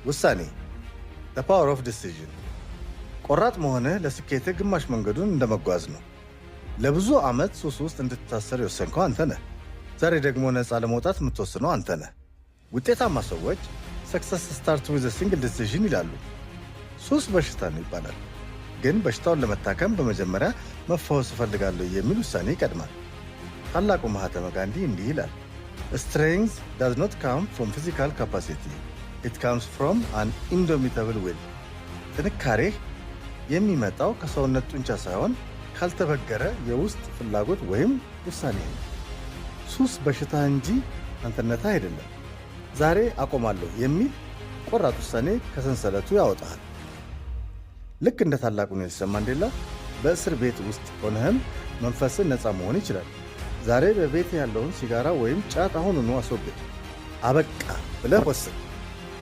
ውሳኔ፣ the power of decision። ቆራጥ መሆንህ ለስኬትህ ግማሽ መንገዱን እንደመጓዝ ነው። ለብዙ ዓመት ሱስ ውስጥ እንድትታሰር የወሰንከው አንተ ነህ። ዛሬ ደግሞ ነፃ ለመውጣት የምትወስነው አንተ ነህ። ውጤታማ ሰዎች "Success starts with a single decision" ይላሉ። ሱስ በሽታ ነው ይባላል። ግን በሽታውን ለመታከም በመጀመሪያ መፈወስ እፈልጋለሁ የሚል ውሳኔ ይቀድማል። ታላቁ ማህተመ ጋንዲ እንዲህ ይላል፣ "Strength does not come from physical capacity, it comes from an indomitable will." ጥንካሬህ የሚመጣው ከሰውነት ጡንቻ ሳይሆን ካልተበገረ የውስጥ ፍላጎት ወይም ውሳኔ ነው። ሱስ በሽታ እንጂ አንተነትህ አይደለም። ዛሬ አቆማለሁ የሚል ቆራጥ ውሳኔ ከሰንሰለቱ ያወጣሃል። ልክ እንደ ታላቁ ኔልሰን ማንዴላ በእስር ቤት ውስጥ ሆነህም መንፈስህ ነፃ መሆን ይችላል። ዛሬ በቤት ያለውን ሲጋራ ወይም ጫት አሁኑኑ አስወግድ። አበቃ ብለህ ወስን።